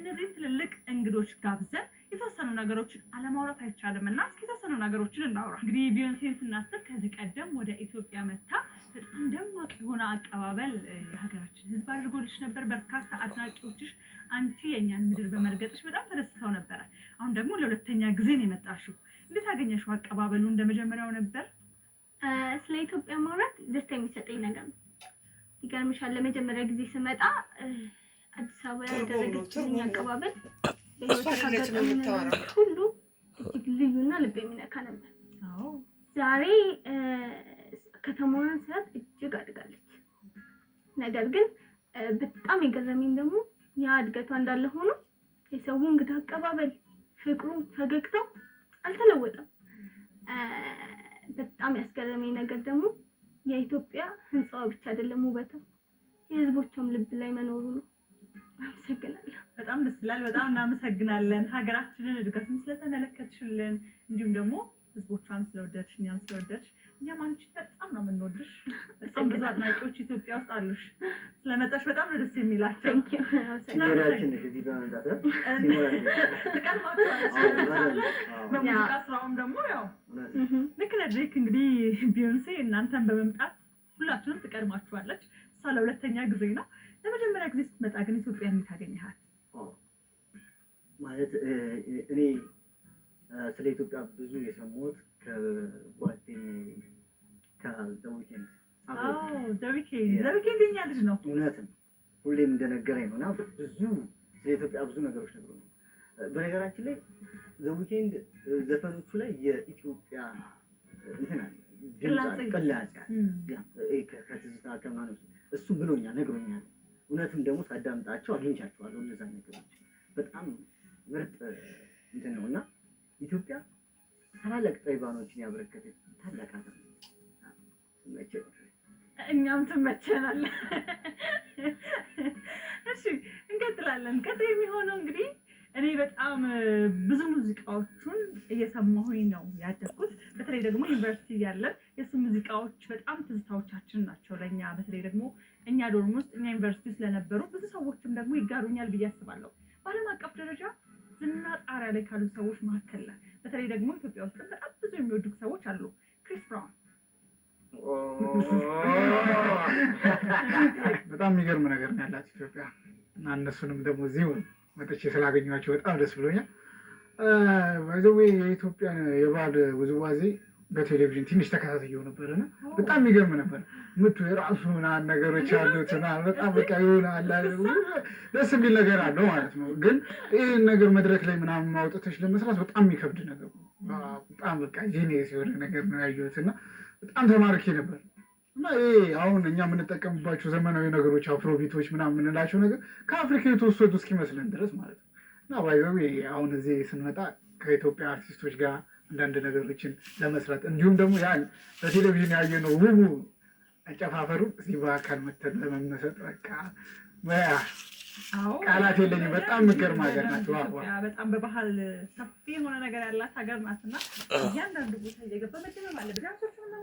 እነዚህን ትልልቅ እንግዶች ጋብዘን የተወሰኑ ነገሮችን አለማውራት አይቻልም እና እስኪ የተወሰኑ ነገሮችን እናውራ። እንግዲህ ቢዮንሴን ስናስብ ከዚህ ቀደም ወደ ኢትዮጵያ መጥታ በጣም ደማቅ የሆነ አቀባበል የሀገራችን ሕዝብ አድርጎልሽ ነበር። በርካታ አድናቂዎችሽ አንቺ የእኛን ምድር በመርገጥሽ በጣም ተደስተው ነበረ። አሁን ደግሞ ለሁለተኛ ጊዜ ነው የመጣሽው። እንዴት አገኘሽው? አቀባበሉ እንደመጀመሪያው ነበር? ስለ ኢትዮጵያ ማውራት ደስታ የሚሰጠኝ ነገር ነው። ይገርምሻል፣ ለመጀመሪያ ጊዜ ስመጣ አዲስ አበባ ትርጉም ነው፣ ያደረገችልኝ ትርጉም ነው። አቀባበል እሷ በህይወት አይደለችም ካጋጠሙኝ የምታወራው። ነገሮች ሁሉ እጅግ ልዩና ልብ የሚነካ ነበር። ዛሬ ከተማዋን ሳያት እጅግ አድጋለች። ነገር ግን በጣም የገረመኝ ደግሞ ያ እድገቷ እንዳለ ሆኖ የሰው እንግዳ አቀባበል፣ ፍቅሩ፣ ፈገግታው አልተለወጠም። በጣም ያስገረመኝ ነገር ደግሞ የኢትዮጵያ ህንፃዋ ብቻ አይደለም ውበቷ፣ የህዝቦቿም ልብ ላይ መኖሩ ነው። አመሰግናለሁ። በጣም ደስ ይላል። በጣም እናመሰግናለን። ሀገራችንን እድገቱን ስለተመለከትሽልን እንዲሁም ደግሞ ህዝቦቿን ስለወደድሽ፣ እኛን ስለወደድሽ፣ እኛም አንቺን በጣም ነው የምንወድሽ። በጣም ብዙ አድናቂዎች ኢትዮጵያ ውስጥ አሉሽ። ስለመጣሽ በጣም ነው ደስ የሚላቸው። Thank you። ሲኖራችን ነሽ እዚህ በመምጣት ሲኖራችን። ትቀድማቸዋለች። በሙዚቃ ስራውም ደግሞ ያው ልክ ነህ ድሬክ። እንግዲህ ቢዮንሴ እናንተን በመምጣት ሁላችሁንም ትቀድማችኋለች። እሷ ለሁለተኛ ጊዜ ነው። ለመጀመሪያ ጊዜ ስትመጣ ግን ኢትዮጵያ እንዴት አገኘሃት? ማለት እኔ ስለ ኢትዮጵያ ብዙ የሰማሁት ከጓደኛዬ ከ The Weeknd። The Weeknd፣ The Weeknd የኛ ልጅ ነው። እውነትም ሁሌም እንደነገረኝ ነው እና ብዙ ስለ ኢትዮጵያ ብዙ ነገሮች ነግሮኛል። በነገራችን ላይ The Weeknd ዘፈኖቹ ላይ የኢትዮጵያ እንትን አለ፣ ድምፅ አለ፣ ቅላጼ። ቅላጼ አለ። ያ ከትዝታ ከምናምን እሱ ብሎኛል፣ ነግሮኛል። እውነትም ደግሞ ሳዳምጣቸው አግኝቻቸዋለሁ እነዛ ነገሮች። በጣም ምርጥ እንትን ነው እና ኢትዮጵያ ታላላቅ ጠቢባኖችን ያበረከተች ታላቅ ሀገር ነው። ትመቸኝ። እኛም ትመቸናል። እሺ፣ እንቀጥላለን። ቀጣይ የሚሆነው እንግዲህ እኔ በጣም ብዙ ሙዚቃዎቹን እየሰማሁኝ ነው ያደግኩት። በተለይ ደግሞ ዩኒቨርሲቲ እያለን የእሱ ሙዚቃዎች በጣም ትዝታዎቻችን ናቸው ለእኛ። በተለይ ደግሞ እኛ dorm ውስጥ፣ እኛ ዩኒቨርሲቲ ስለነበሩ ብዙ ሰዎችም ደግሞ ይጋሩኛል ብዬ አስባለሁ። በዓለም አቀፍ ደረጃ ዝና ጣሪያ ላይ ካሉ ሰዎች መካከል ላይ በተለይ ደግሞ ኢትዮጵያ ውስጥ በጣም ብዙ የሚወዱ ሰዎች አሉ። ክሪስ ብራውን። በጣም የሚገርም ነገር ነው ያላት ኢትዮጵያ እና እነሱንም ደግሞ እዚሁ መጥቼ ስላገኘኋቸው በጣም ደስ ብሎኛል። By the way የኢትዮጵያን የባህል ውዝዋዜ በቴሌቪዥን ትንሽ ተከታትየው ነበር እና በጣም የሚገርም ነበር። ምቱ የራሱ ምናምን ነገሮች ያሉት ምናምን በጣም በቃ የሆነ አለ አይደል፣ ደስ የሚል ነገር አለው ማለት ነው። ግን ይህን ነገር መድረክ ላይ ምናምን ማውጣትሽ ለመስራት በጣም የሚከብድ ነገር ነው። በጣም በቃ genius የሆነ ነገር ነው ያየሁት እና በጣም ተማርኬ ነበር። እና ይሄ አሁን እኛ የምንጠቀምባቸው ዘመናዊ ነገሮች Afrobeat ኦች ምናምን የምንላቸው ነገር ከአፍሪካ የተወሰዱ እስኪመስለን ድረስ ማለት ነው። እና by the way አሁን እዚህ ስንመጣ ከኢትዮጵያ አርቲስቶች ጋር አንዳንድ ነገሮችን ለመስራት እንዲሁም ደግሞ ያን በቴሌቪዥን ያየነው ውቡ አጨፋፈሩ እዚህ በአካል መተን ለመመሰጥ በቃ ቃላት የለኝም። በጣም የምትገርም ሀገር ናት። Wow! ኢትዮጵያ በጣም በባህል ሰፊ የሆነ ነገር ያላት ሀገር ናት እና እያንዳንዱ ቦታ እየገባ መደመም አለበት። ዳንሶቹን